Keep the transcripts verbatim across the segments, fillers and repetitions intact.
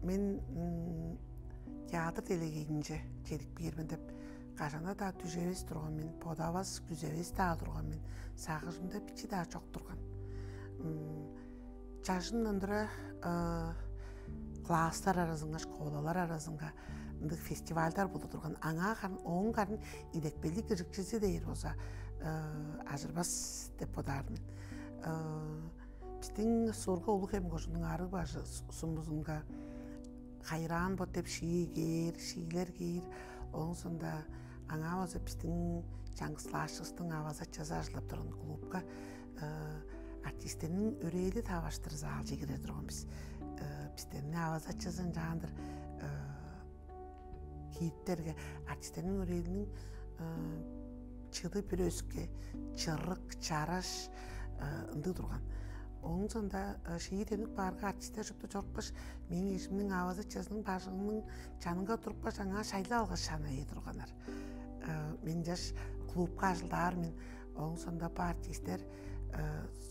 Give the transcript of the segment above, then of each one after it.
Мен театр делегейинче чедип кээр мен деп кажана-даа дүжевес турган мен, бодавас, күзевес-даа турган мен, сагыжымда бичи-даа чок турган. Чажындан тура класстар аразынга, школалар аразынга ындыг фестивальдар болуп турган. Аңаа харын, ооң харын идепкейлиг киржикчизи дээр болза ажырбас деп бодаар мен. Бистиң сурга Улуг-Хем кожууннуң арыг бажы сумузунга «Хайыраан бот» деп шии кээр, шиилер кээр. Ооң соонда аңаа база бистиң чаңгыс класчывыстың авазы-ачазы ажылдап турган клубка артистерниң өрээли таварыштыр залче кире турган бис. Бистерни авазы-ачазы ынчаандыр кииртерге, артистерниң өрээлиниң чыды бир өске, чырык, чараш ындыг турган. Ооң соонда шии төнүп баарга, артистер шупту чорупкаш, мээң эжимниң авазы-ачазының бажыңының чанынга турупкаш, аңаа шайлап алгаш шанай турганнар. Мен чаш клубка ажылдаар мен. Ооң соонда бо артистер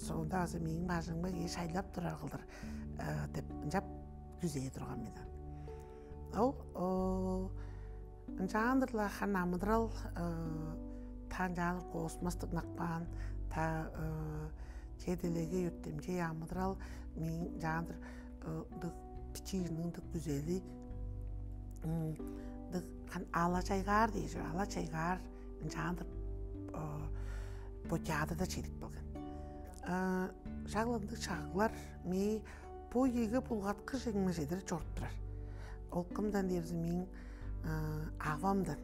соонда база мээң бажыңымга кээп шайлап турар кылдыр деп ынчап күзээр турган мен. Ол ынчаандыр-ла харын амыдырал, та ынчаандыр космостуг ынак баан, та чеделеге өртемчей амыдырал мээң ынчаандыр ындыг бичии кижиниң ындыг күзели, ындыг харын ала-чайгаар дээш, ала-чайгаар ынчаандыр бо театрда чедип келген. Шак ындыг шагылар мээ бо ийиге булгаткыш эңмежедир чоруп турар. Ол кымдан дээрзе, мээң авамдан.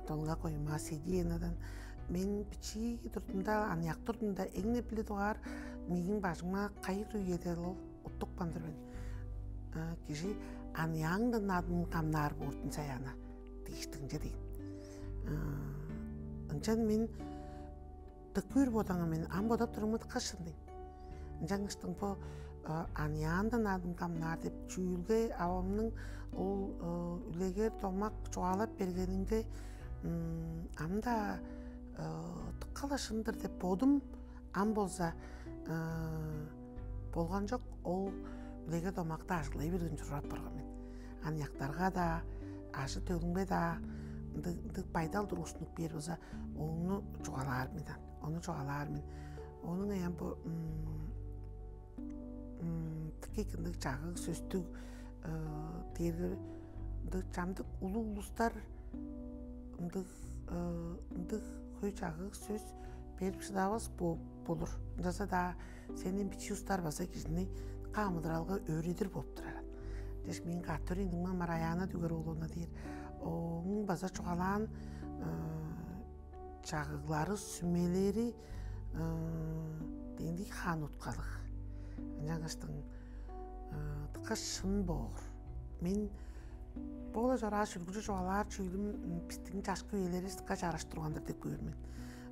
Долга койма Седиенадан. Мен бичии турдумда, аныяк турдумда эң-не биле дугаар мээң бажыма кайы бир үеде ол уттуп каан-дыр мен. Кижи аныяаңдан адын камнаар боордун саяна дээштиңче дейн. Ынчан мен дык үр бодаңа мен ам бодап турумут кышын дейн. Ынчангыштың бо аныяандан адын камнаар деп чүүлге авамның ол үлегер домак чугаалап бергенинге ам-даа дыка-ла шын-дыр деп бодум ам болза болган чок, ол үлегер домакты ажыглай берген чурап барган мен. Аныяктарга-даа, ажы-төлүмге-даа ындыг байдал тургустунуп бээр болза, ону чугаалаар мен, ону чугаалаар мен. Ону аян бо тыки ындыг чагыг сөстүг дээрге ындыг чамдык улуг улустар ындыг ындыг хөй чагыг сөс берип шыдавас болур. Ынчалза-даа сенден бичии улустар база кижини каамыдыралга өөредир болуп турар. Дээш мээң катырыйнымга Мараяна дүгер оолуна дээр. Ооң база чугаалаан чагыглары, сүмелери дендик хаан уткалыг. Ынчангаштың дыка шын боор. Мен боола чорааш үргүлчү чугаалаар чүүлүм бистиң чашкы үелеривис дыка чараш турган-дыр деп көөр мен.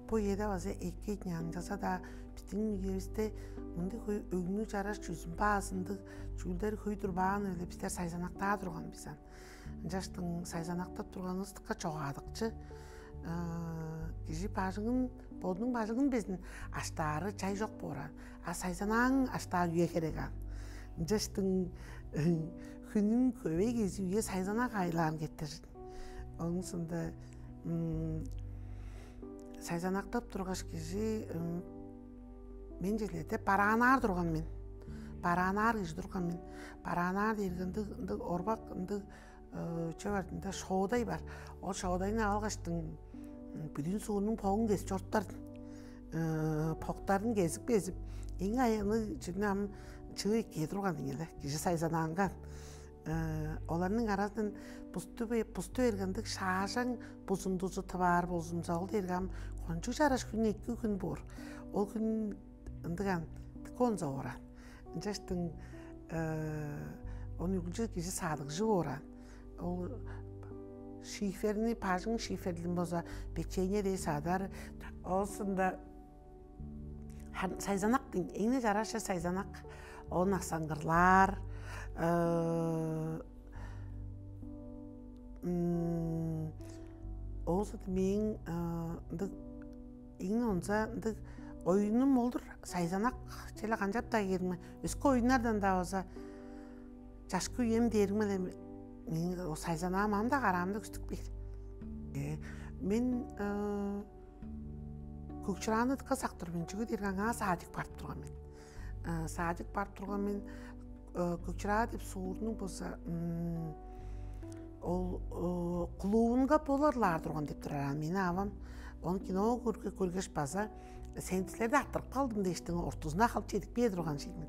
Бо үеде база эки ынчалза-даа бистиң үевисте мындыг хөй өңнүг чараш чүзүн баазындыг чүүлдер хөй турбаан-ла бистер сайзанактаа турган бис ам. Ынчаштың сайзанактап турганывыс дыка чогаадыкчы. Кижи бажыңын, бодунуң бажыңын безин аштаары чай чок бооран, а сайзанааң аштаар үе херек аан. Ынчаштың хүнүң хөвей кези үе сайзанак айлаан кеттер. Оңусунда сайзанактап тургаш кижи мен желерде бараанаар турган мен. Бараанаар кижи турган мен. Бараанаар дээрге ындыг ындыг орбак ындыг чөп артында шоодай бар. Ол шоодайны алгаштың бүдүн суунуң погун кес чоруптардын. Поктарын кезип-кезип, эң аянныг чүнү ам чыы эккээ турган ийин эле. Кижи сайзанаанган. Оларның аразындан бусту бусту бергендик шаажаң бузундузу тываар болзумза, ол дээрге ам кончуг чараш хүн, эки хүн боор. Ол хүн ындыган тыка онза оораан. Ынчаштың ону үгүлчү кижи садыгжы оораан. Ол шиферни, бажың шиферлин болза, печенье дей садар. Оосунда сайзанак дейн, эңне чараш сайзанак. Оон аксаңгырлаар. Оозу мээң ындыг эң онза ындыг оюнум олур. Сайзанак челе канчап-даа кээрме, өске оюннардан-даа база Дашкы үем дээримге-ле мээң сайзанаам ам-даа караамда күстүп кээр. Мен Көк-Чырааны дыка сактыр мен, чүге дээрге аңаа садик барып турган мен. Садик барып турган мен. Көк-Чыраа деп суурнуң болза ол клубунга боларлаар турган деп турар мени авам. Он кино көргеш база сен силерди аттырып калдым дээштиң ортузуна халып чедип кээ турган шеймин.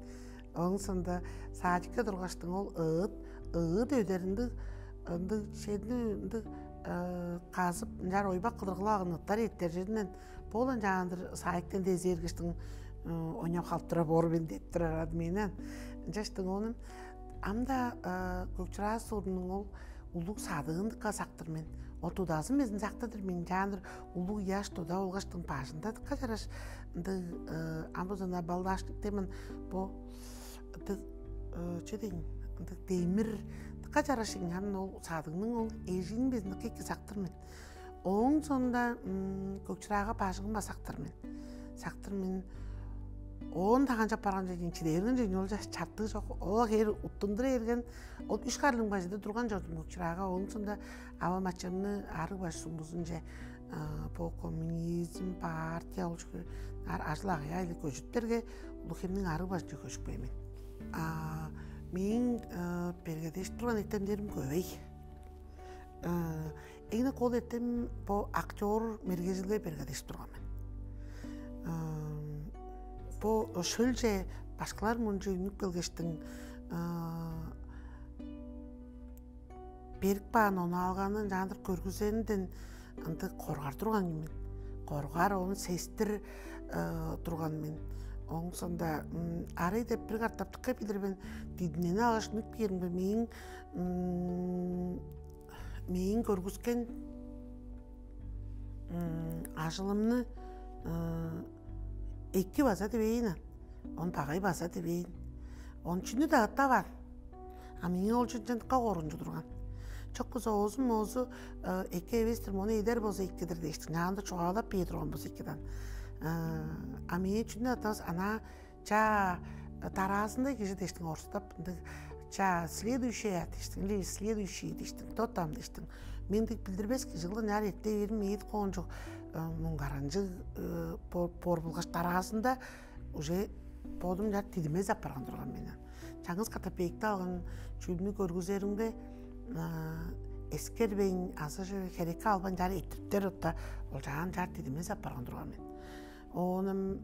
Оң сонда садикке тургаштың ол ыыт ыыт өдер ындыг ындыг чедип ындыг казып ынчаар ойбак кыдыргылаагын ыттар эртер жеринен болан жаандыр садиктен дезе эргештиң ойнап халып тура боор мен деп турар ады менен. Ынчаштың ону ам-да көк чыраа суурунуң ол улуг садыын дыка сактыр мен. Ол тудазын безин сактыдыр мен жаандыр улуг ыяш туда болгаштың бажында дыка чараш ындыг амбузана балдаашкык демин бо ындыг че дейин ындыг демир дыка чараш ам ол садыгның ол эжиин безин дыка эки сактыр мен. Ооң соонда көк чыраага бажыгын ба сактыр мен. Сактыр мен оон таганчап барган чедиин чидээрген чедиин ол чартыы чок. Ол хээр уттундура эрген ол үш карлыың бажыда турган чордум көк чыраага. Ооң соонда авам ачамны арыг баш сумбузунче бо коммунизм партия ол ажыл агыя эле көжүттерге улуг хемниң арыг бажынче көжүп кээр мен. Мээң бергедеш турган этемдерим көбөй. Эң кол этем бо актер мергежилге бергедеш турган мен. Бо шөлче башкалар мунчу үнүп келгештиң берип каан онаалганы ынчаандыр көргүзеринден ындыг коргар турган мен. Коргар ону сестир турган мен. Оң сонда арый деп бир катаптыкка билир мен дидинени алгаш нүк киирим мээң мээң көргүскен ажылымны эки база дивейн ан. Он багай база дивейн. Он чүнү-даа ыттаваан. А мээң ол чүнчен дыка коргунчу турган. Чок кыза оозум оозу эки эвес-тир, мону эдер болза экидир дээштиң. Чаанда чугаалап бии турган болза экидан. А мээң чүнү ыттавас ана чаа дараазында кижи дээштиң орустап ындыг чаа следующая дээштиң или следующий дээштиң тот там дээштиң. Мен дег билдирбес кижи кылын яр эрте берим эът коончук муңгаранчыг бор булгаш дараазында уже бодум чаар дидимес апарган турган мен. Чаңгыс катап эъкти алган чүүлүнү көргүзеримге эскербейн азы херекке албайн чаар эттириптер отта ол чаан чаар дидимес апарган турган мен. Оонум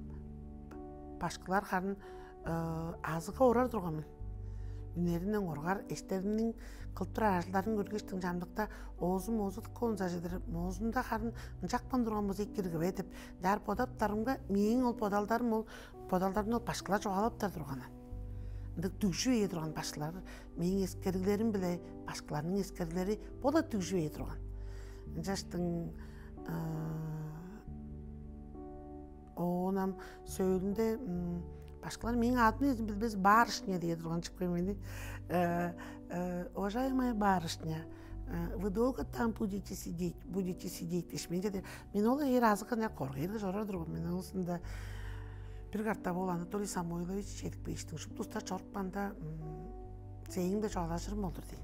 башкылар харын азыга орар турган мен. Үнеринден оргар эштеримниң кылып турар ажылдарын көргештиң чамдыкта оозум оозу дыка онзажыдыр моозумда харын ынчакпан турган болза эккиргиве деп чаар бодаптарымга мээң ол бодалдарым ол бодалдарымны ол башкылар чугаалаптар турган. Ындыг дүгжүп ээ турган башкылар мээң эскериглерим биле башкыларның эскериглери бола дүгжүп ээ турган. Ынчаштың оонам сөөлүнде башкалар мээң адын өзүм билбес барышня дие турган чыкпай мени. Уважаемая барышня, вы долго там будете сидеть, будете сидеть дээш мен чеде мен ол ээр азыкка коргээрге чорар турган мен оңусунда бир картап ол Анатолий Самойлович чедип кээштиң шупту устар чорупканда сээң да чоолажырым болдур дейн.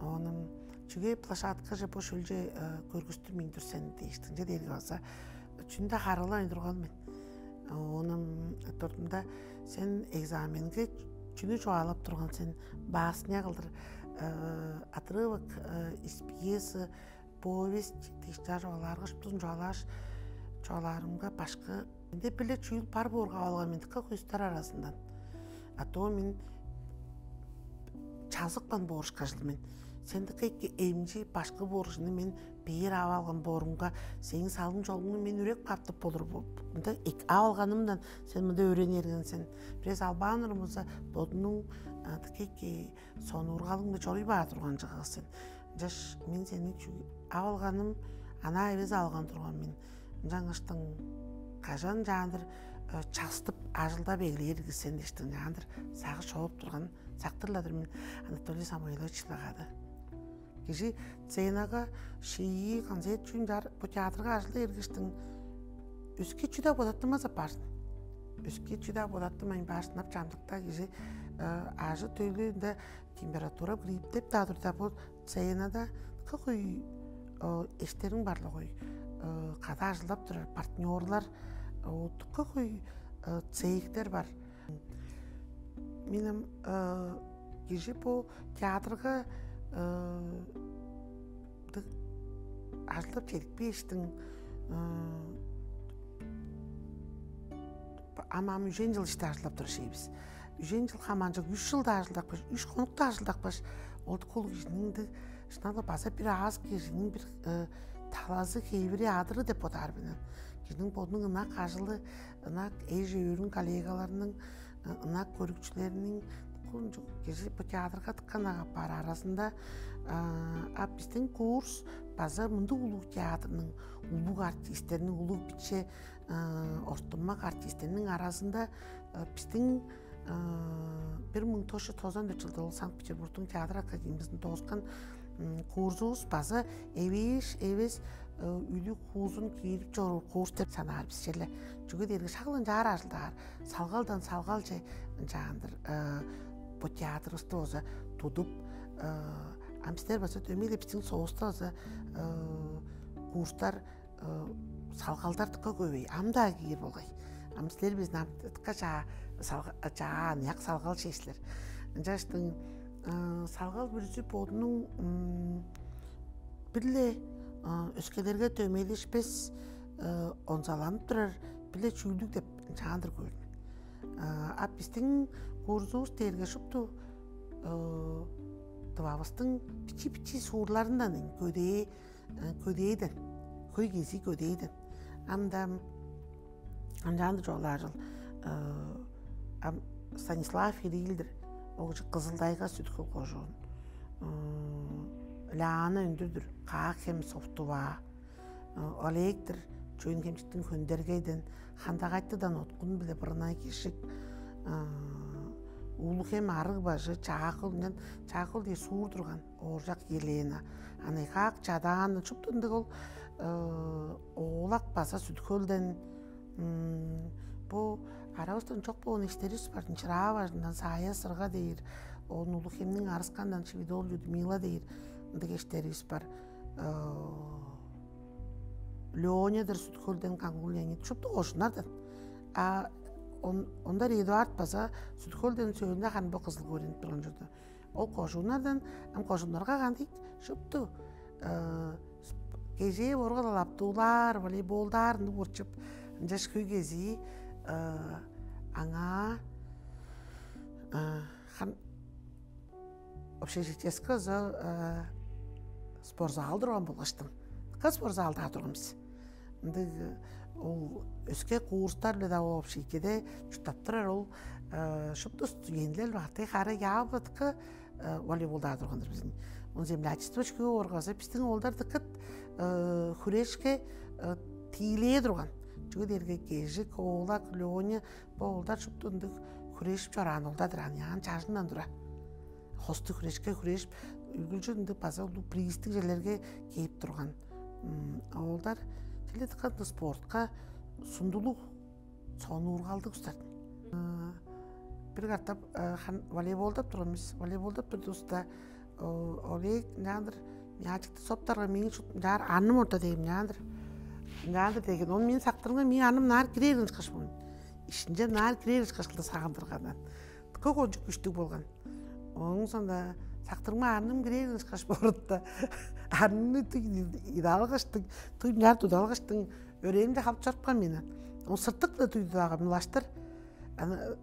Ону чүге площадкаже бо шөлче көргүстүрмейн тур сен дээштиңче дээрге база чүнү-даа харыылавайн турган мен. Ону дуртумда сен экзаменге чүнү чугаалап турган сен басня кылдыр отрывок из пьесы повесть дээш чугаалаарга шуптузун чугаалааш чугаалаарымга башкы менде биле чүүл бар боорга алган мен дыка куйустар аразындан. А то мен чазыкпан боорушкажыл мен. Сен дыка эки эмчи башкы бооружуну мен бээр ап алган боорумга сээң салым чолуңну мен үрек каптып болур бооп. Мында эк ап алганымдан сен мында өөренерген сен. Бирээс албаан урумуза бодунуң дыка эки сонуургалыңны чоруй баар турган чыгыгыс сен. Ынчаш мен сени ап алганым анаа эвес алган турган мен. Ынчангаштың кажан жаандыр частып ажылдап эглээр киссен дештиң жаандыр сагы чооп турган сактырладыр мен Анатолий Самойлович лагады. Кижи сценага шии концерт чүүн жар бу театрга ажылда эргиштиң өске чүдө бодаттымаза баарсын. Өске чүдө бодаттымайн баарсынап чамдыкта кижи Ажы-төлүнде температура грипп деп-даа турда, бо сценада кыгый эштериң барлыгый, када ажылдап турар партнерлар, кыгый цехтер бар. Минем кижи бу театрга ажылдап чедип кээштиң, ам ам үжен чыл иште ажылдап турар шей бис. Үжен чыл хамаанчок, үш чылда ажылдапкаш, үш хонукта ажылдапкаш, ол кол кижиниң ынды шынап-ла база бир аас кижиниң бир талазы, хевири, адыры деп бодаар мен. Кижиниң бодунуң ынак ажылы, ынак эш-өөрүң, коллегаларының, ынак көрүкчүлерниң, кижи бо театрга дыка ынак апаар аразында. А биздин курс база мындыг улуг театрның, улуг артистерниң, улуг биче ортумак артистерниң аразында. Биздин бир муң тос чүс тозан дөрт чылда ол Санкт-Петербургдуң театр академиясын дооскан курсувус база эвээш эвес үлүг хуузун киирип чоруур курс деп санаар бис черле. Чүге дээрге шак ынчаар ажылдаар, салгалдан салгалче ынчаан-дыр. Бо театрывысты болза тудуп, ам силер база дөмей-ле бистиң соовуста база курстар, салгалдар дыка көвей, ам-даа киир болгай. Ам силер безин ам дыка чаа, чаа аныяк салгал шей силер. Ынчаштың салгал бүрүзү бодунуң бир-ле өскелерге дөмейлешпес, онзаланып турар бир-ле чүүлдүг деп ынчаан-дыр көөр мен. А биздиң курсувус дээрге шупту дывавыстың бичи-бичи суурларындан көдээ, көдээден, хөй кезии көдээден. Ам-даа ынчаан-дыр чугаалаар чыл. Ам Станислав Кирилл-дир, ол кижи Кызыл-Тайга, Сүт-Хөл кожуун. Ляана Үндүр-дүр, Каа-Хем, Совтуваа. Олег-дир, Чөөн-Хемчиктиң Хөндергейден, Хандагайтыдан Откун-биле Бырнай Кижик, Улуг-Хем Арыг-Бажы, Чаа-Хөл, ынчан Чаа-Хөл дээр суур турган, Ооржак Елена. Аны Хаак Чадаан, шупту ындыг ол. Оолак база Сүт-Хөлден. Бо аравыстан чок болган эштеривис бар, Чыраа-Бажындан Саая Сырга дээр, оон Улуг-Хемниң Арыскандан Шивидол Людмила дээр ындыг эштеривис бар. Лёня-дыр, Сүт-Хөлден Кангул Леонид, шупту кожууннардан. А он-, ондар Эдуард база Сүт-Хөлден, сөөлүнде харын бо Кызылга өөренип турган чорду. Ол кожууннардан. Ам кожууннарга кандыг, шупту кежээ боорга-ла лаптуулаар, волейболдаар ындыг болчуп, ынчаш хөй кезии аңаа хан общежитиеге база спортзал турган болгаштың. Дыка спортзалдаа турган бис. Ындыг ол өске курстар-биле-даа общежитиеде чурттап турар ол шупту студентилер баатый хары яабыткы волейболдаа турган-дыр бизин. Он землячество үшкү оргаза бистиң оолдар дыкыт хүрешке тиилээ турган. Чүге дээрге Кежик, Оолак, Лёня, бо оолдар шупту ындыг хүрежип чораан оолдар-дыр, аныяан чажындан тура. Хостуг хүрешке хүрежип, үргүлчү ындыг база улуг приистиг черлерге кээп турган оолдар. Чили дыкка ындыг спортка сундулуг, сонуургалдыг устар. Бир катап волейболдап турган бис. Волейболдап турдувуста, Олег ынчаан-дыр мячикти соптарга, мээң шут ынчаар арным орта дээм ынчаан-дыр. Ынчаан-дыр деген. Ол мээң сактырымга мээң арным ынаар кирер ышкаш болур. Ишинче ынаар кирер ышкаш кылдыр сагындыргандан. Дыка кончуг күштүг болган. Ооң соонда сактырымга арным кирер ышкаш болурда, арнымны туй идалгаштың, туй ынчаар тудалгаштың, өрээм-даа халып чорупкан мени. Ол сыртык-ла туй тудааган мылаштыр. Аны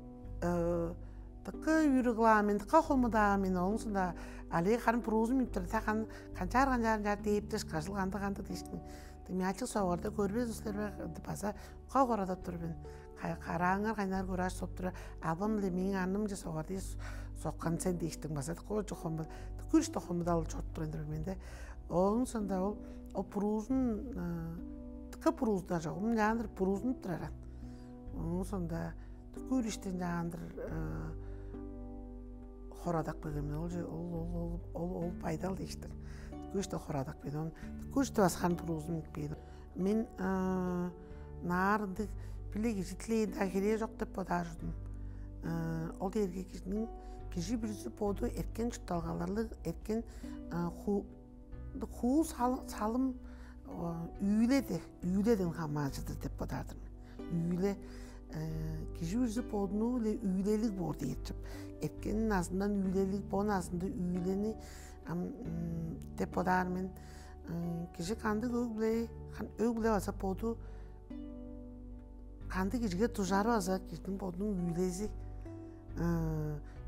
дыка үүрүглаан мен, дыка хомудаа мен, ооң соонда алээ харын буруузум ийиптер, та хан канчаар канчаар канчаар дээптеш, кажыл кандыг кандыг дээштиң. Дымяачык соогорда көрбезин силер бе, база кой хорадап тур мен. Карааңар кайнаар көраш соп тура, абам-биле мээң анымче соогордии соккан сен дээштиң, база дыка чок хомуд, дыка күрүштү хомудал чоруп турган тур мен де. Ооң соонда ол ол буруузун, дыка буруузунар чок, ынчаан-дыр буруузунуп турар аан. Ооң соонда дыка күрүштү ынчаан-дыр хорадап келген мен. Ол ол ол ол байдал дээштиң. Дыка күрүштү хорадап келген. Дыка күрүштү баскан буруузун бээр. Мен наар ындыг билиг ижитлээн-даа херээ чок деп бодаар чордум. Ол дээрге кижиниң, кижи бүрүзү боду эрткен чуртталгаларлыг, эрткен хуу салым, үүледе үүледен хамааржыдыр деп бодаар-дыр мен. Үүле кижи бүрүзү бодунуу-биле үүлелиг боор дээр чоп. Эрткен назындан үүлелиг, бо назында үүлени ам деп бодаар мен. Кижи кандыг өг-бүле, өг-бүле база боду кандыг кижиге дужары база кижиниң бодунуң үүлези,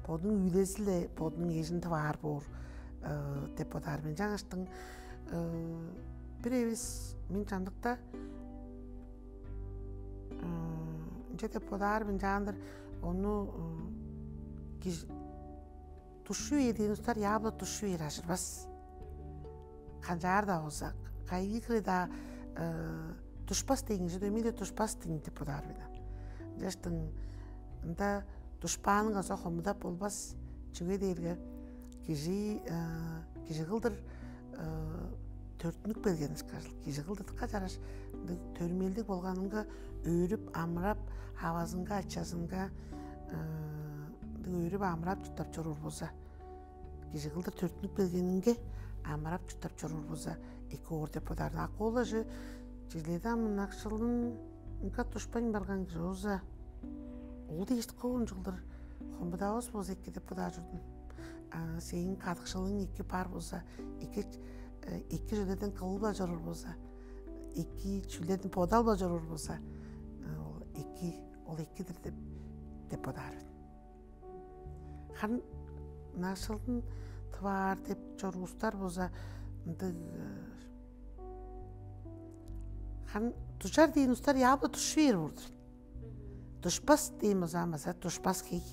бодунуң үүлези-ле бодунуң эжин тываар боор деп бодаар мен. Жаңаштың бир эвес мен чамдыкта ынча деп бодаар мен, чаандыр ону кижи тушуй эдиин устар яабла тушуй эр ажырбас. Канчаар-даа болза, кайгы хире-даа тушпас дейин же дөмей-ле тушпас дейин деп бодаар мен. Жаштың ында тушпаанынга аса хомудап болбас. Чүге дээрге кижи кижи кылдыр төрүттүнүп келген ышкажыл, кижи кылдыр дыка чараш төрүмелдиг болганынга өөрүп амырап, авазынга, ачазынга өөрүп амырап чурттап чоруур болза, кижи кылдыр төрүттүнүп келгенинге амырап чурттап чоруур болза, эки оор деп бодаар. А кол ажы чижледи ам ынакшылынга тушпайн барган кижи болза, ол дээш дыка он чылдыр хомудавас болза эки деп бодаар чордум. Сээң кадыкшылың эки бар болза, эки эки чүлерден кылып-ла чоруур болза, эки чүлерден бодап-ла чоруур болза, ол эки, ол экидир деп деп бодаар мен. Харын ынакшылын тываар деп чоруустар болза, ындыг харын дужар дээн устар яап-ла дужу бээр боор-дур. Дужбас дээн болза, ам база дужбас хей.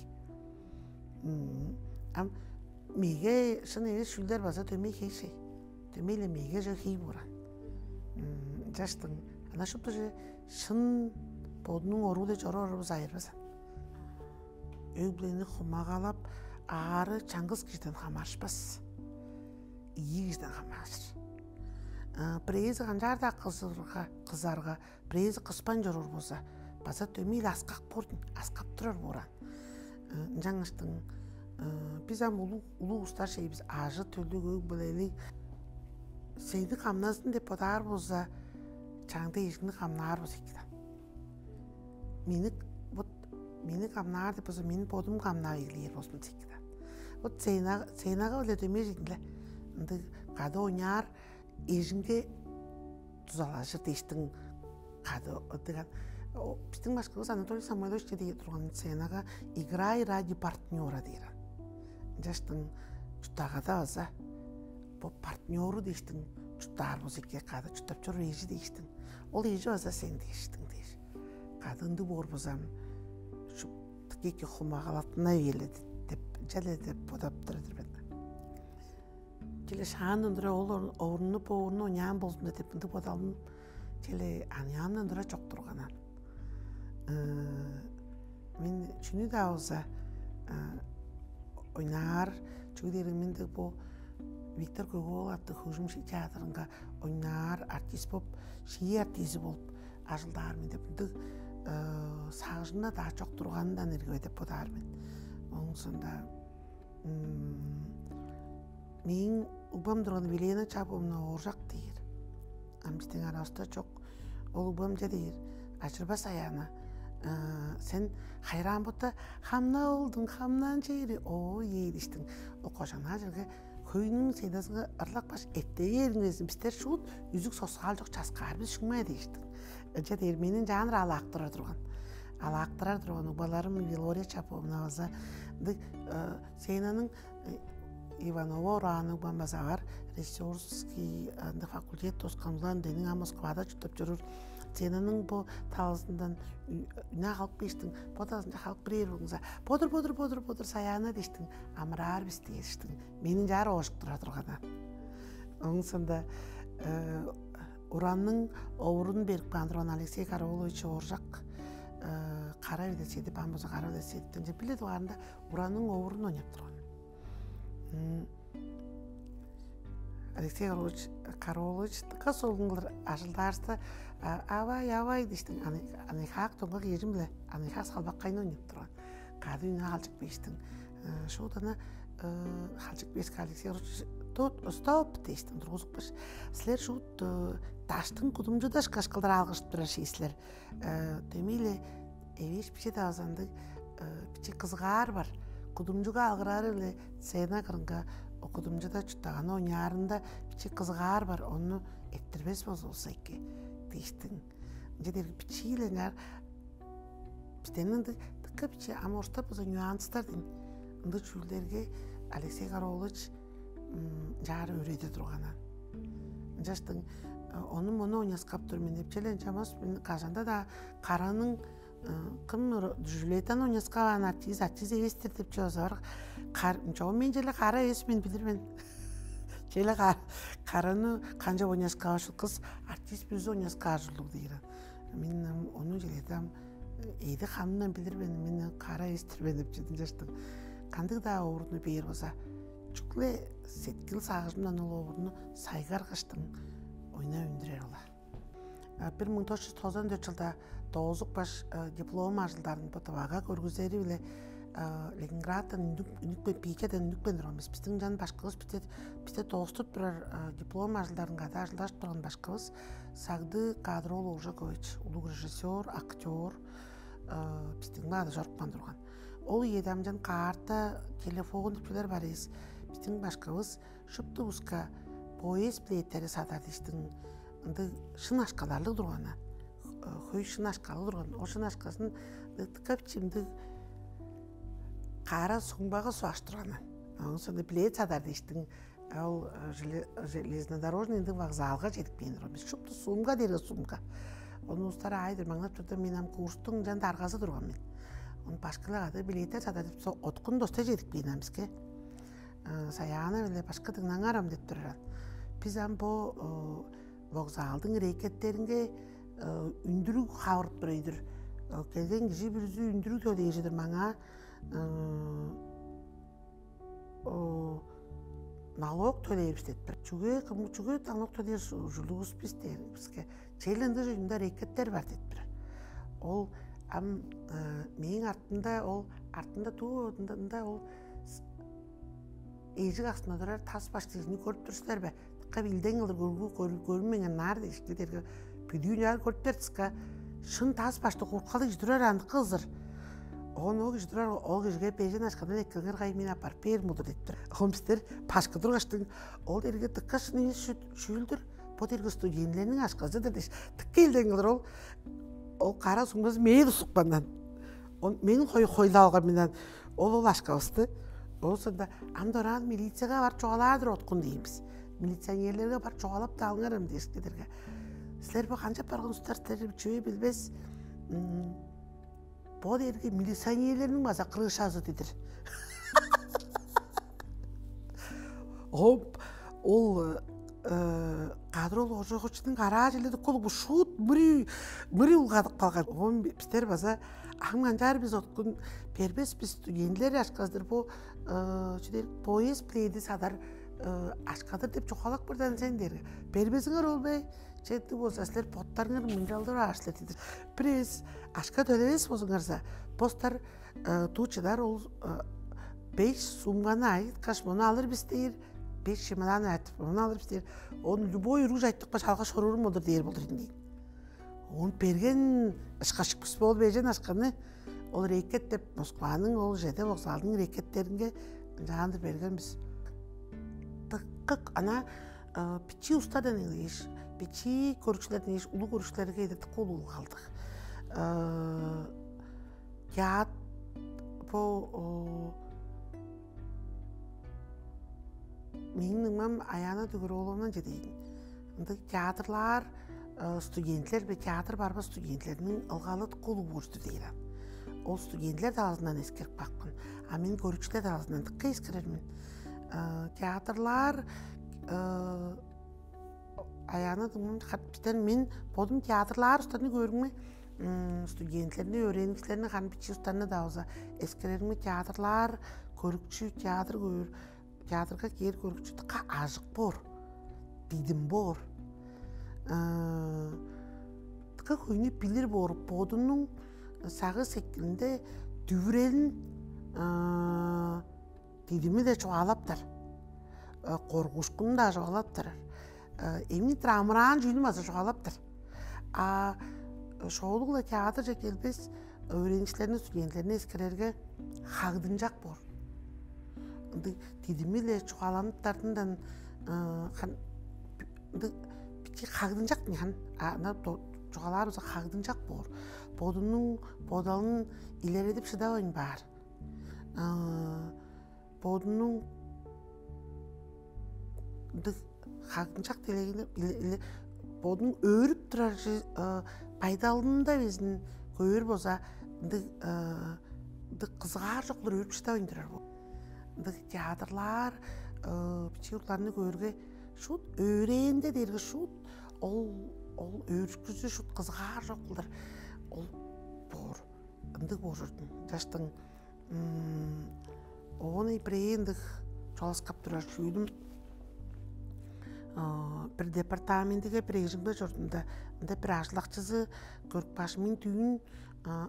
Ам меге шын эвес чүүлдер база дөмей хей шей. Дөмей-ле меге чок хей боор аан. Ынчаштың ана шупту чүве шын бодунуң оруу-биле чоруп орарывыс айырбас аан. Өг-бүлени хумагалап, аары чаңгыс кижиден хамаарышпас. Ийи кижиден хамаарышыр. Бирээзи канчаар-даа кызарга, кызарга, бирээзи кыспайн чоруур болза, база дөмей-ле аскак боор, аскап турар боор аан. Ынчангаштың бис ам улуг улуг улустар шей бис, ажы-төлдүг, өг-бүлелиг. Сени камназын деп бодаар болза, чаңда эжиңни камнаар болза эки даан. Мени вот мени камнаар деп болза, мен бодум камнап эгелээр болзумза эки даан. Вот сценага сценага-биле дөмей чедин-ле. Ындыг кады ойнаар эжиңге дузалажыр дээштиң кады ындыган. Бистиң башкывыс Анатолий Самойлович чеде турган сценага «Играй ради партнёра» дээр. Ынчаштың чурттагада база бо партнёру дээштиң чурттаар болза эки, кады чурттап чоруур эжи дээштиң. Ол эжи база сен дээштиң дээш. Кады ындыг боор болзам, шупту эки хумагалаттына бээр-ле деп, чале деп бодап турар-дыр мен. Чүле шаандан тура ол орунну бо орунну оняан болзун деп ындыг бодалым чүле аныяамдан тура чок турган аан. Мен чүнү-даа болза ойнаар, чүге дээрге мен дег бо Виктор Көк-оол аттыг хөгжүм театрынга ойнаар артист болуп, шии артизи болуп ажылдаар мен деп ындыг сагыжымда-даа чок турганындан эргиве деп бодаар мен. Ооң соонда мээң угбам турган Велена Чабовна Ооржак дээр. Ам бистиң аравыста чок. Ол угбам ча дээр: «Ажырбас, Аяна, сен хайраан бота хамнаа олдуң, хамнаан чээри оо ээ» дээштиң. Ол кожаңнаа черге хөйнүң сыйназынга ырлак баш эттевээриңерзин, бистер шуут үзүк соксаал чок часкаар бис шуңмай дээштиң. Ынча дээр, мени ынчаан-дыр алаактырар турган. Алаактырар турган угбаларым Вилория Чаповна база ындыг сценаның Иванова Уран угбам база бар, режиссерский ындыг факультет тускан улан, дениң ам Москвада чурттап чоруур. Сценаның бо талызындан үне халып кээштиң, бо талызынче халып бирээр болуңза, бодур бодур бодур бодур саяана дээштиң, амыраар бис дээштиң. Мени ынчаар оожуктура турган аан. Ооң соонда уранның овурун берип каан турган Алексей Караулович Ооржак, кара велосипеди баан болза, кара велосипединче биле дугаарында уранның овурун ойнап турган. Алексей Караулович Караулович дыка солун кылдыр ажылдаарыста, авай авай дээштиң, анайхаак доңгак эжим-биле анайхаак салбаккайны ойнап турган. кады үңү халчык бээштиң. Шуудана халчык бээске Алексей Егорович: «Тут, стоп!» — дээштиң тургузупкаш. «Силер шуут даштың кудумчуда ышкаш кылдыр алгыржып турар ши силер. Демейле эвээш биче-даа база ындыг биче кызыгаар бар. Кудумчуга алгырары-биле сцена кырынга кудумчуда чурттаганы ойнаарында биче кызыгаар бар. Ону эрттирбес болзувусса эки» — дээштиң. Ынча дээрге бичии-ле ынчаар бистен ындыг дыка биче, ам орустап болза нюанстар дээни, ындыг чүүлдерге Алексей Кара-оолович ынчаар өөредир турганнар. Ынчаштың ону-мону ойнаскап тур мен деп чүве-ле ынчанмас. Мен кажан-даа Караның кым Жюльеттаны ойнаскаваан артист, артист эвес-тир деп чүве база бар. Кар чогум мен черле Кара эвес мен, билир мен. Черле Караны канчап ойнаскаваан ушул кыс, артист бүрүзү ойнаскаар ужурлуг дээр. Мен ону черле ам эди-хамындан билир мен, мен Кара эвес-тир мен деп чүве. Ынчаштың кандыг-даа оорну бээр болза, чүгле сеткил-сагыжымдан ол оорну сайгаргаштың ойнап үндүрер ол. Бир муң тос чүс тозан дөрт чылда доозупкаш, диплом ажылдарын бо Тывага көргүзери-биле Ленинградтан үнүп, үнүпкен, Питерден үнүпкен турган бис. Бистиң ынчан башкывыс бисте, бисте дооступ турар, диплом ажылдарын кады ажылдажып турган башкывыс Сагды Кадыр-оол Ожакович, улуг режиссер, актер, бистиң баада чорупкан турган. Ол үеде ам ынчан каарта, телефон деп чүүлер бар эвес. Бистиң башкывыс шупту улуска поезд билеттерин садар дээштиң, ындыг шын акшаларлыг турган. Хөй шын акшалыг турган. Ол шын акшазын дыка биче ындыг кара сумгага суггаштырган. Оон соонда билет садар дээштиң, ол железнодорожный ындыг вокзалга чедип кээр турган бис. Шупту сумга дээрге сумга. Ону улустар аай-дыр маңнап турда, мен ам курстуң ынчан даргазы турган мен. Ону башкылар кады билеттер садар деп, со-, откун доста чедип кээр ам биске. Саяна-биле башкы дыңнаңар ам деп турар. Бис ам бо вокзалдың рейкеттеринге үндүрүг хавырып турар-дыр. Келген кижи бүрүзү үндүрүг төлээр-дир маңаа, налог төлээр бис деп турар. Чүге, кым, чүге налог төлээр ужурлуг бис дээр биске. Черле ындыг чүве, ында рейкеттер бар деп турар. Ол ам мээң артымда, ол артымда, дуу ында, ында ол эжик аксында турар тас баштыг кижини көрүп тур силер бе? Дыка билдең кылдыр көргү-, көр-, көрүнмейн ынаар дээшти дээрге, бүдүү ынаар көрүп бердиска, шын тас баштыг курткалыг кижи турар, андыкы кызыр. Оон ол кижи турар, ол кижиге бежен акшадан эккелгир кай, мен аппарып бээр мудур деп тур. Оон бистер башкы тургаштың, ол дээрге дыка шын эвес чүү-, чүүлдүр. Бо дээрге студентилерниң акшазы-дыр дээш, дыка билдең кылдыр ол, ол кара сумгазы мээ тусупканнар. Ол мени хой-, хойлап алган менен ол, ол акшавысты. Ол соонда ам дораан милицияга барып чугаалаар-дыр откун дейн бис. Милиционерлерге барып чугаалап-даа алыңар ам дээш кедерге. Силер бо канчап барган улустар силер, чүве билбес. Бо дээрге милиционерлерниң база крышазы дидир. Оп, ол Кадыр-оол Ожаковичтиң караа чиледип кылып, шуут мырый, мырый улгадып калган. Оон бистер база ам канчаар бис откун бербес бис, студентилер акшазы-дыр бо, чүдер, поезд билети садар акша-дыр деп чугаалап бырдан сен дээрге. Бербезиңер ол бе? Четтиг болза, силер боттарыңар мынчалдыр аар силер дидир. Бир эвес акша төлевес болзуңарза, бостар дуу чыдар ол беш сумганы айыткаш, мону алыр бис дээр, беш чемодан айтып, мону алыр бис дээр. Ону любой үрүг чайтыкпаш алгаш хоруурум болур дээр болур ийин дейн. Ону берген ышкаш бис бол бежен акшаны, ол рейкет деп Москваның ол чеде вокзалдың рейкеттеринге ынчаандыр берген бис. Дыккык ана бичии улустардан эгелээш, бичии көрүкчүлерден эгелээш, улуг көрүкчүлерге эдертип кылып калдык. Театр бо мээң нымам Аяна Дүгүр-ооловнадан чедейин. Ындыг театрлаар студентилер бе, театр барбас студентилерниң ылгалы кулуп ууржуду дээр ан. Ол студентилер талазындан эскерип каапкын. А мен көрүкчүлер талазындан дыкка эскерер мен. Театрлаар Аяна дыңмам хаттан мен бодум театрлаар устарны көрүңме, студентилерни, өөреникчилерни, кан бичи устарны да болза эскерериңме, театрлаар көрүкчү, театр көөр, театрга кээр көрүкчү дыка ажык боор, дидим боор. Дыка хөйнү билир боор, бодунуң сагы сеткилинде Дүвүрелин дидими-даа чугаалаптар, коргушкунун-даа чугаалаптар, эмни-дир амыраан чүүлүн база чугаалаптар. А шоолугла театрже келбес өөреникчилерни, студентилерни эскерерге, хагдынчак боор. Ындыг дидими-ле чугааланыптарындан ындыг бичи хагдынчак хан ана чугаалаарывызга хагдынчак боор. Бодунуң бодалын илередип шыдавайн баар. Бодунуң ындыг хагынчак делегин, бодунуң өөрүп турар байдалында безин көөр болза, ындыг ындыг кызыгаар чок кылдыр өөрүп шыдавайн турар бо. Ындыг театрлар бичии уругларны көөрге, шут өөрээнде дээрге шут ол ол өөрүшкүзү шут кызыгаар чок кылдыр ол боор. Ындыг боор чордум. Жаштың оон бирээ ындыг чугаалаксап турар чүүлүм, бир департаментиге бир эгжимге чордум да, ында бир ажылдакчызы көрүп кааш, мен дүүн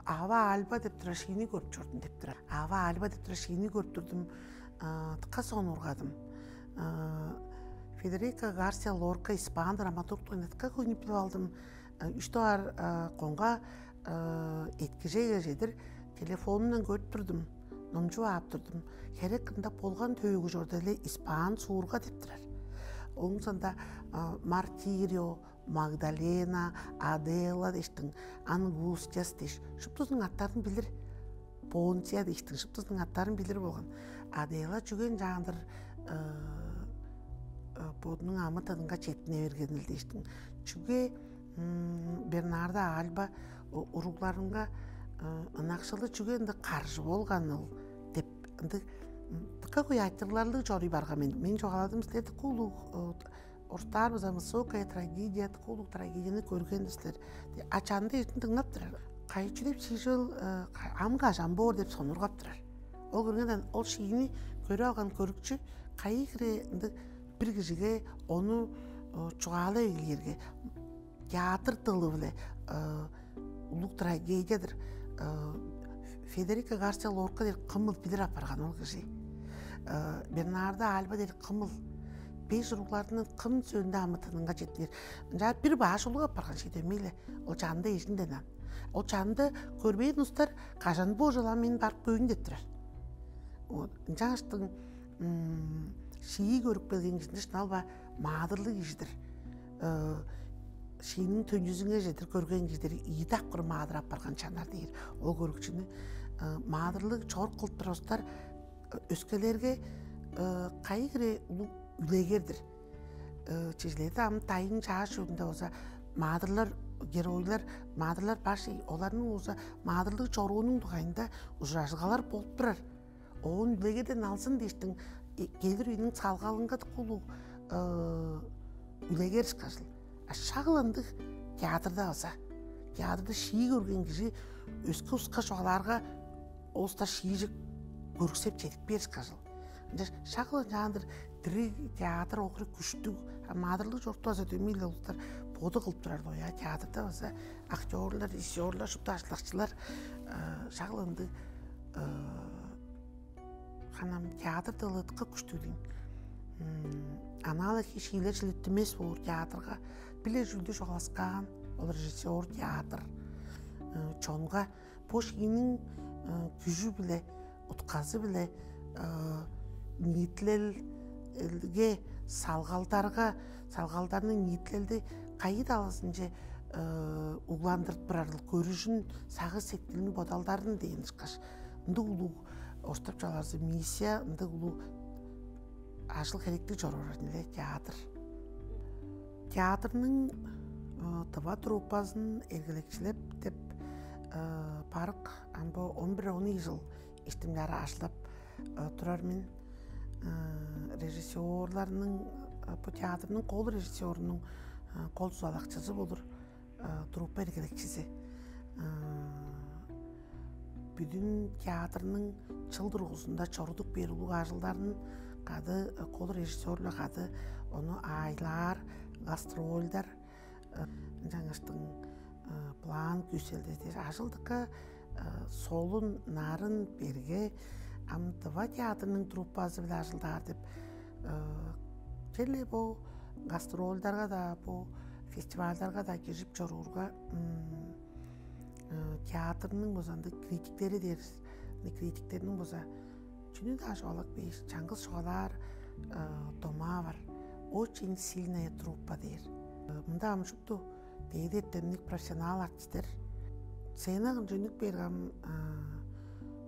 Ава Альба деп турар шиини көрүп чордум деп турар. Ава Альба деп турар шиини көрүп турдум, дыка сонуургадым. Федерико Гарсиа Лорка, испан драматург, дыка хөйнүп билип алдым. Үш дугаар конга эткижеге чедир телефонундан көрүп турдум, номчуп ап турдум. Херек кырында болган төөгү чорда эле испан суурга деп турар. Ооң соонда Мартирио, Магдалена, Адела дештиң, Ангустияс деш, шуптузунуң аттарын билир. Понция дештиң, шуптузунуң аттарын билир болган. Адела чүген жаандыр бодунуң амы тынынга четине берген дештиң. Чүге Бернардо Альба уругларынга ынакшылы чүге ынды каржы болганыл деп ынды дыка куй айтырларлыг чорууй барган мен. Мен чугааладым, силер дыка улуг орустаар база высокая трагедия, дыка улуг трагедияны көрген силер. А чанды эртин дыңнап турар. Кайчы деп сижил ам кажан боор деп сонургап турар. Ол көргенден ол шиини көрүп алган көрүкчү кайы хире ынды бир кижиге ону чугаалай эгелээрге театр дылы-биле улуг трагедиядыр. Федерико Гарсиа Лорка дээр кымыл билир апарган ол кижи. Бернардо Альба дээр кымыл беш уругларының кым сөөнде амытынынга жетинер. Ынчаар бир баш улуг апарган ши дөмейле. Ол чанында эжинден ам. Ол чанында көрбээн устар кажан бо ужалаан мен барып көйүн деп турар. Ынчааштың шии көрүп келген кижини шынал ба маадырлыг кижидир. Шииниң төнчүзүнге чедир көрген кижидир ийи дакпыр маадырап барган чанар дээр. Ол көрүкчүнү маадырлыг чорук кылып турустар өскелерге кайы хире улуг үлегердир. Чижилерде ам дайын чааш чүвүнде болза маадырлар, геройлар, маадырлар баш оларның болза маадырлыг чоруунуң дугайында ужуражылгалар болуп турар. Оон үлегеден алзын дээштиң келир үйнүң салгалынга дыка улуг үлегер ышкажыл. А шак ындыг театрда база театрда шии көрген кижи өске уска чугаалаарга оостар шиижик көрүксеп чедип бээр ышкажыл. Ынча шак ынчаандыр дириг театр окур күштүг, маадырлыг чорту база дөмей-ле улустар боду кылып турар боя театрда база актерлар, режиссерлар, шупту ажылдакчылар шак ындыг ханам театр дылы дыка күштүг дейм. Анаалык шиилер жилиттимес боор театрга биле жүлдү чугааласкаан ол режиссер театр чонга бо шииниң күжү-биле, утказы-биле ниитилелге салгалдарга салгалдарның ниитилелди кайы талазынче угландырып турарыл көрүжүн, сагыш сеткилин, бодалдарын дээн ышкаш ындыг улуг орустап чугаалаарза миссия, ындыг улуг ажыл херектиг чоруур эле театр. Театрның тыва труппазын эргелекчилеп деп барык амбо он бир он ийи жыл иштимдары ажылдап турар мен. Режиссерларның бу театрның кол режиссерунуң кол тузалакчызы болур труппа эргелекчизи. Бүдүн театрның чыл дургузунда чорудуп бээр улуг ажылдарын кады кол режиссерлар кады ону аайлаар, гастрольдар, жаңаштың план күүселдедир ажылдыкка Солун, нарын, берге, ам Тыва театрының труппазы-биле ажылдаар деп, черле бо гастрольдарга-даа, бо фестивальдарга-даа киржип чоруурга, театрның база ындыг критиктери дээр, критиктерниң база чүнү-даа чугаалап бээш, чаңгыс чугаалаар домаа бар. Очень сильная труппа дээр. Мында ам шупту дээди эртемниг профессионал артисттер. Сценага чөнүп бергем,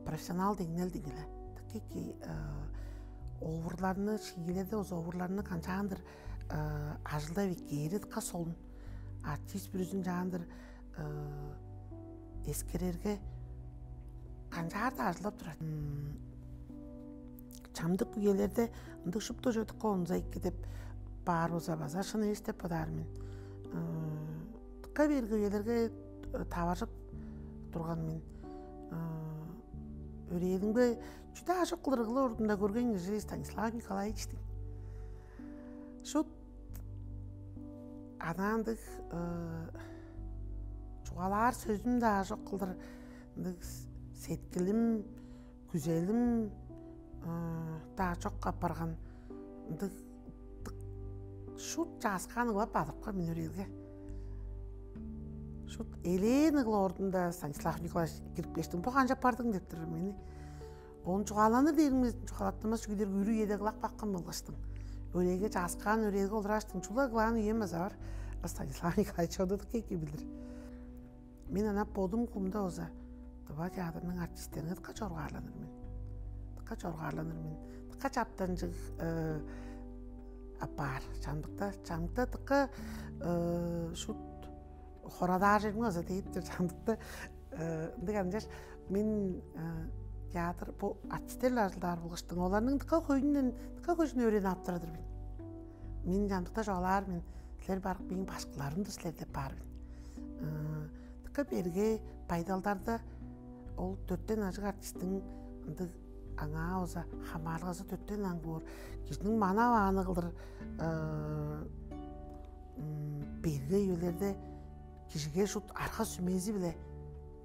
профессионал деңнел деңеле. Такие овурларны, шиилерде оз овурларны канчаандыр ажылдап эккээри дыка солун. Артист бүрүзүн чаандыр эскерерге, канчаар-даа ажылдап турар. Чамдык үелерде ындыг шупту чөдүк онза эки деп баар болза, база шын эвес деп бодаар мен. Дыка берге үелерге таваржып турган мен. Өрээлимге чүдө ажык кылырыглы ордунда көрген кижи Станислав Николаевичтиң. Шут анаандыг чугаалаар сөзүм-даа ажык кылдыр, ындыг сеткилим, күзелим даа чок апарган, ындыг шут чааскаан ыглап бадырыпкан мен өрээлге. Шут элээн ыгла ордунда Станислав Николаевич кирип кээштиң: «Бо канчап бардың?» — деп турар мени. Оон чугааланыр дээримге, чугаалаттынмас чүглер үрү үеде ыглап баккан болгаштың. Өрээлге чааскаан, өрээлге олурааштың, чула ыглаан үем база бар. Станислав Николаевич ону дыка эки билир. Мен ана бодум кумда болза, Тыва театрының артисттеринге дыка чоргаарланыр мен. Дыка чоргаарланыр мен. Дыка чаптанчыг апаар. Чамдыкта, чамдыкта дыка шут хорадаар черим база дээптир чамдыкта. Ындыг анчаш мен театр бо артистер-биле ажылдаар болгаштың, оларның дыка хөйүнден дыка хөйүн өөренип ап турар-дыр мен. Мен чамдыкта чугаалаар мен: «Силер барык мээң башкыларым-дыр силер» — деп баар мен. Дыка берге байдалдарда ол дөртен ажыг артисттиң ындыг аңаа база хамаарылгазы дөртен аң боор. Кижиниң манап ааны кылдыр берге үелерде кижиге шут арга-сүмези-биле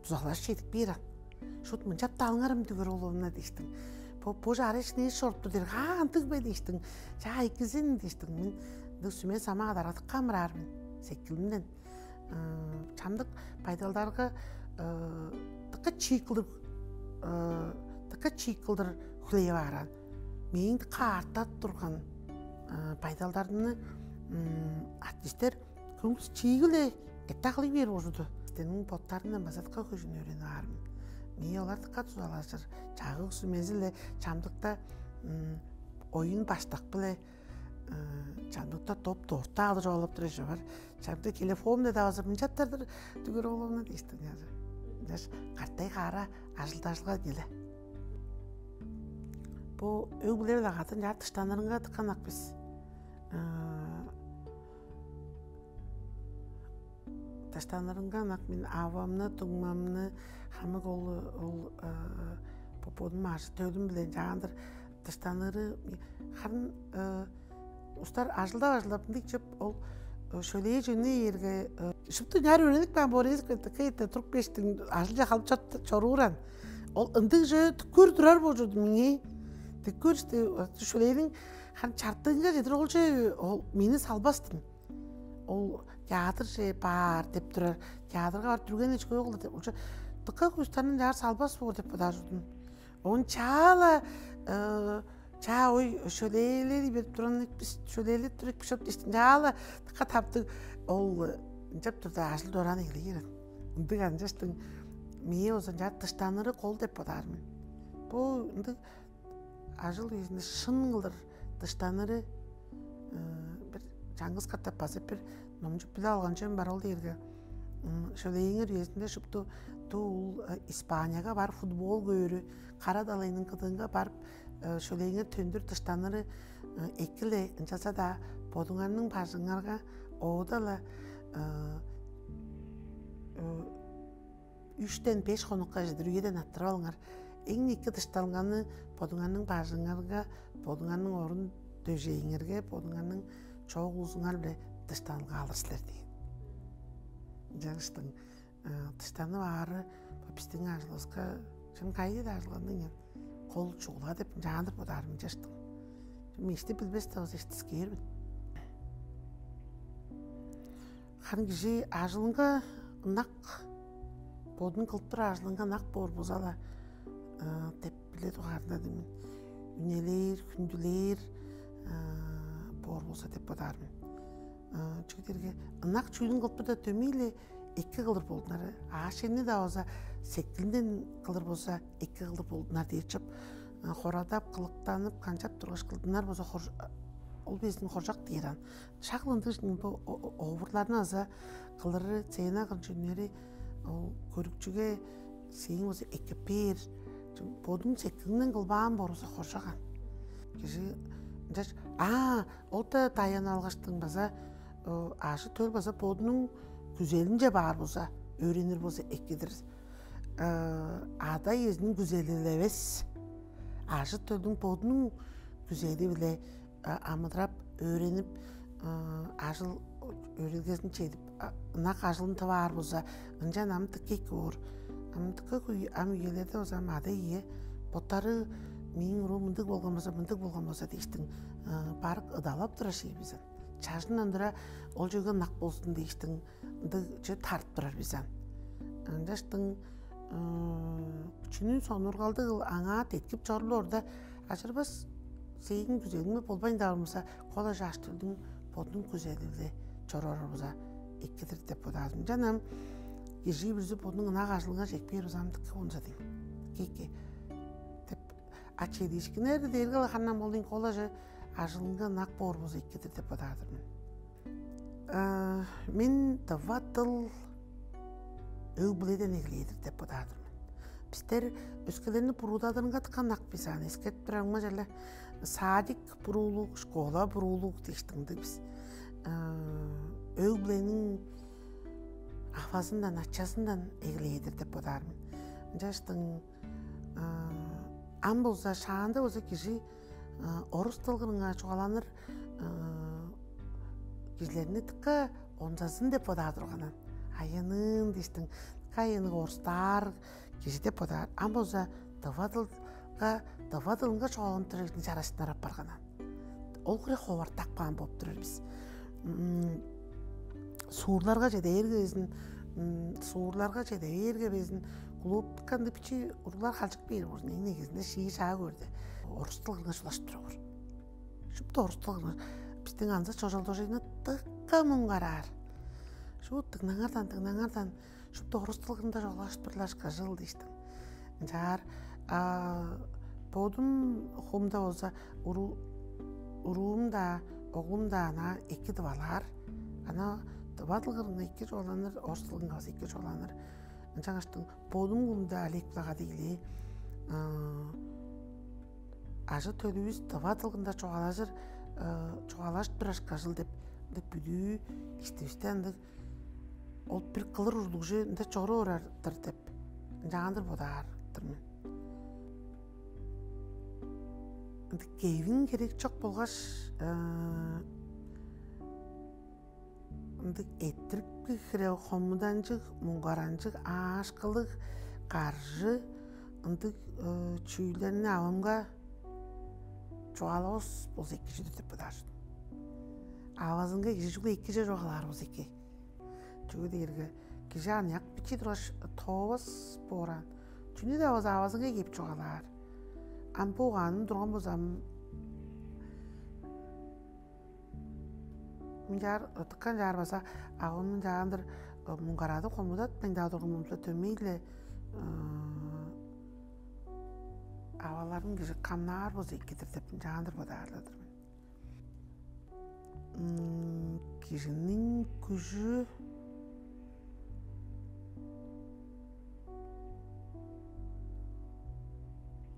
дузалажып чедип кээр аан. «Шут мынчап-даа алыңарым, Дүгер Огловна» — дээштиң. «Бо, бо чараш нээш чоруп тур» — дээр. «Аа, ындыг бе?» — дээштиң. «Чаа, экизин» — дээштиң. Мен ындыг сүме-сама кадарадып камыраар мен сеткилимден. Чамдык байдалдарга дыка чиик кылдыр, дыка чиик кылдыр хүлээп аараан. Мээң дыка аартап турган байдалдарны артисттер көңгүс чиигиле эттаглый бээр болчуду. Силерниң боттарындан база дыка хөжүн өөренип аар мен. Мээ олар дыка дузалажыр. Чагыг сүмези-ле чамдыкта оюн баштак-биле чамдыкта доп-дорта алыр чоолап тур эже бар. Чамдык телефон-даа база мынчаптар-дыр, Дүгер Огловна дээштиң. Ынчаш картайга ара ажылдажылга келе. Бу өг-бүле-биле кады ынчаар дыштанырынга дыка ынак бис. Дыштанырынга ынак мен авамны, дуңмамны, хамык ол, ол бо бодум ажы-төлүм-биле ынчаандыр дыштаныры. Харын устар ажылдап-ажылдап ындыг чып ол шөлээ чүнү ийерге шупту ынчаар өөренип каан боор эвес кыйта туруп кээштиң ажылче халып чорууран. Ол ындыг чүве дыка көөр турар болчуду меңээ. Дыка көөр ишти шөлээниң харын чартыынга чедир ол чүве ол мени салбастын. Ол театрже баар деп турар, театрга барып дүрген эчкөө кылдыр деп. Олча дыка кустарны ынчаар салбас боор деп бодаар чордум. Оон чаала чаа ой шөлээлери берип туран бис, шөлээлеп тур бис деп дээштиң. Чаала дыка таптыг ол ынчап турда ажыл дораан эгелей берген. Ындыг анчаштың мээ болза ынчаар дыштаныры кол деп бодаар мен. Бу ындыг ажыл үезинде шын кылдыр дыштаныры бир чаңгыс катап база бир номчуп билип алган чүвем бар ол дээрге. Шөлээңер үезинде шупту дуу Испанияга барып футбол көөрү, кара далайның кыдыынга барып шөлээңер төндүр дыштаныры экиле ынчалза-даа бодуңарның бажыңарга оодала үштен беш хонукка чедир үеден аттырып алыңар. Эң эки дышталганы бодуңарның бажыңарга, бодуңарның орун дөжээңерге, бодуңарның чоок улузуңар-биле дыштанылга алыр силер деген. Ынчангыштың дыштанып аары Бистиң ажылывыска чын кайы-даа ажылгандан кол чугула деп ынчаандыр бодаарым ынчаштың. Мешти билбес-даа болза эштискээр мен. Харын кижи ажылынга ынак, бодунуң кылып турар ажылынга ынак боор болза-ла, деп биле дугаарында мен үнелээр, хүндүлээр боор болза деп бодаар мен. Чүге дээрге ынак чүүлүн кылып турда дөмей-ле эки кылыр болдунар. Аъш-чемни-даа болза сеткилинден кылыр болза эки кылыр болдунар дээр чоп. Хорадап, кылыктанып, канчап тургаш кылдынар болза ол безин хоржок дээр ан. Шак ындыг бо овурларны аза кылыры, цена кырынчы үннери ол көрүкчүге сээң болза эккеп бээр. Бодуң сеткилинден кылбаан боруса хоржок ан. Кижи ынчаш аа, ол-да даян алгаштың база ажы төл база бодунуң күзелинче баар болза, өөренир болза эккедир. Ада иезиниң күзели эвес, ажы төлдүң бодунуң күзели-биле амыдырап, өөренип, ажыл өөредилгезин чедип, ынак ажылын тываар болза, ынчан ам дыка эки боор. Ам дыка ам үелерде болза ам ада ие боттары мээң уруу мындыг болган болза, мындыг болган болза дээштиң барык ыдалап турар шии бизен. Чажындан тура ол чүге ынак болзун дээштиң ындыг чү тарып турар бизен. Ынчаштың чүнүн сонургалдыг аңаа деткип чоруп орда ажырбас. Сээң күзелиңме болбайн-даа болмаса, кол ажааш төлдүң бодунуң күзелигле чорор болза эккедир деп бодаар. Ынчан ам кижи бүрүзү бодунуң ынак ажылынга чекпээр болза ам дыка болза дейм. Кеке деп а чедиишкиннер дээрге ханнан болдуң кол ажы ажылынга ынак боор болза эккедир деп бодаар-дыр мен. Мен дывадыл өг-бүледен эгелээр-дир деп бодаар-дыр мен. Бистер өскелерни буруудадырынга дыка ынак бис аан, эскертип турарымга черле садик буруулуг, школа буруулуг дээштиңди бис. Өг-бүлениң авазындан, ачазындан эгелээр-дир деп бодаар мен. Ынчаштың ам болза шаанда болза кижи орус дылгырыңга чугааланыр кижилерни дыка онзазын деп бодаар турганын. Аянын дээштиң, дыка аянныг орустаар кижи деп бодаар. Ам болза дывадылга дывадылынга чугааланып турар чарашыннар апарганын. Ол хире ховартак каан болуп турар бис. Суурларга чеде бээрге безин, суурларга чеде бээрге безин клубка ындыг бичии уруглар халчык бээр болзун. Эң негизинде шии шаа көрдү. Орус дылгырга шулаш турар. Шупту орус дылгырга биздин анзы чожалдожуйну дыка муңгараар. Шу дыңнаңардан дыңнаңардан шупту орус дылгырында чогулаш турлаш кыжыл дээштиң. Ынчаар бодум хумда болза уруум-даа, оглум-даа ана эки дывалаар. Ана дыва дылгырынга эки чугааланыр, орус дылгырынга база эки чугааланыр. Ынчангаштың бодум хумда олег-биле кады ийилээ. Ажы төлүвүс дыва дылгырында чугаалажыр, чугаалажып тураш кыжыл деп ындыг бүдүү иштивисте ындыг ол бир кылыр урлугже ынча чоруп орар-дыр деп ынчаандыр бодаар-дыр мен. Ындыг кевиң херек чок болгаш ындыг эттирикпиг хире хомуданчыг, муңгаранчыг, аашкылыг, каржы ындыг чүүлдерни авамга чугаалавас болза эки чүдүр деп бодаар. Авазынга кижи чүгле экиже чугаалаар болза эки. Чүге дээрге кижи аныяк бичии тургаш тоовас боораан. Чүнү-даа база авазынга кээп чугаалаар. Ам бо угааным турган болзам, мынчаар ытыккан чаар база авамны чаандыр муңгарадып хомудатпайн-даа турган болза дөмей-ле аваларын кижи камнаар болза эки-дир деп ынчаандыр бодаар-ла-дыр мен. Кижиниң күжү,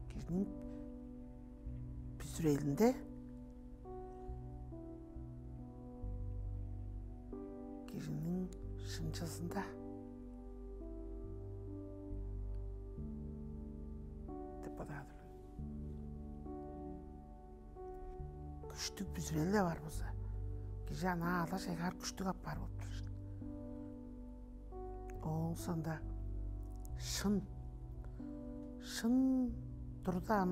кижиниң бүзүрелинде, кижиниң шынчызында деп бодаар-дыр мен. Күштүг бүзүрел-ле бар болза, кижи анаа алаш айгаар күштүг апаар болуп турар. Ооң соонда Шын. Шын турда ам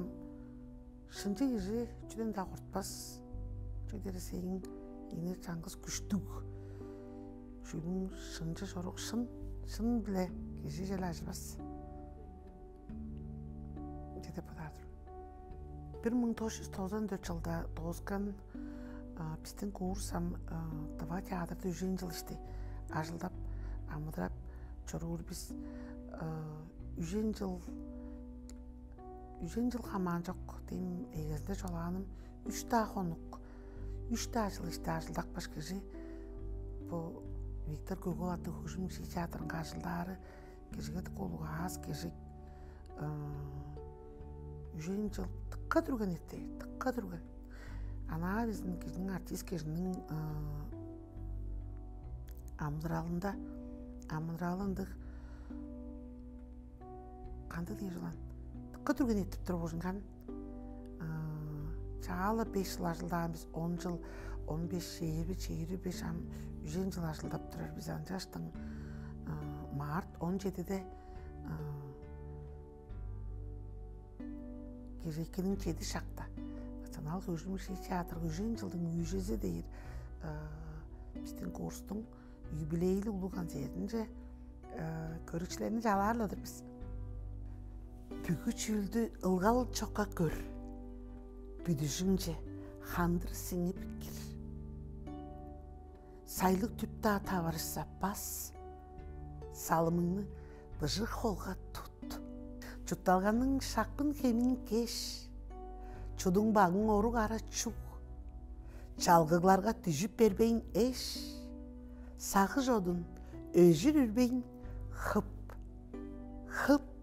шынчы кижи чүден-даа кортпас. Чүге дээрге сээң ийне чаңгыс күштүг, чүүлүң шынчы чорук, шын, шын-биле кижи чел ажывас. Че деп бодаар-дыр. Бир муң тос чүс тозан дөрт чылда дооскан, а, бистиң курс ам, а, Тыва театрда үжен чыл ишти ажылдап, амыдырап чоруур бис. А, үжен чыл, үжен чыл хамаан чок, дем эгезинде чугаалааным, үш-даа хонук, үш-даа чыл ишти ажылдапкаш кижи бо Виктор Көк-оол аттыг хөгжүм-шии театрынга ажылдаары кижиге дыка улуг аас кежик. Үжен чыл дыка дүрген эртер, дыка дүрген. Анаа безин кижиниң, артист кижиниң, а, амыдыралында, амыдыралы ындыг, кандыг дээр чүвел аан, дыка дүрген эртип туруп ужунган. А, чаа-ла беш чыл ажылдаан бис, он чыл, он беш, чээрби, чээрби беш, ам үжен чыл ажылдап турар бис. Ынчаштың, а, март он чедиде, а, кежээкиниң чеди шакта Национал хөгжүм-шии театрга үжен чылдың үүжези дээр, а, бистиң курстуң юбилейлиг улуг концертинче, э, көрүкчүлерни чалаар-ла-дыр бис. Бүгү чүүлдү ылгал чокка көр, бүдүжүңче хандыр сиңип кир. Сайлыг түп-даа таварышса бас, салымыңны быжыг холга тут. Чуртталганың шапкын хемин кеш, чудуң багың орук ара чуг. Чалгыгларга дүжүп бербейн эш, сагыш одун өжүр үрбейн хып, хып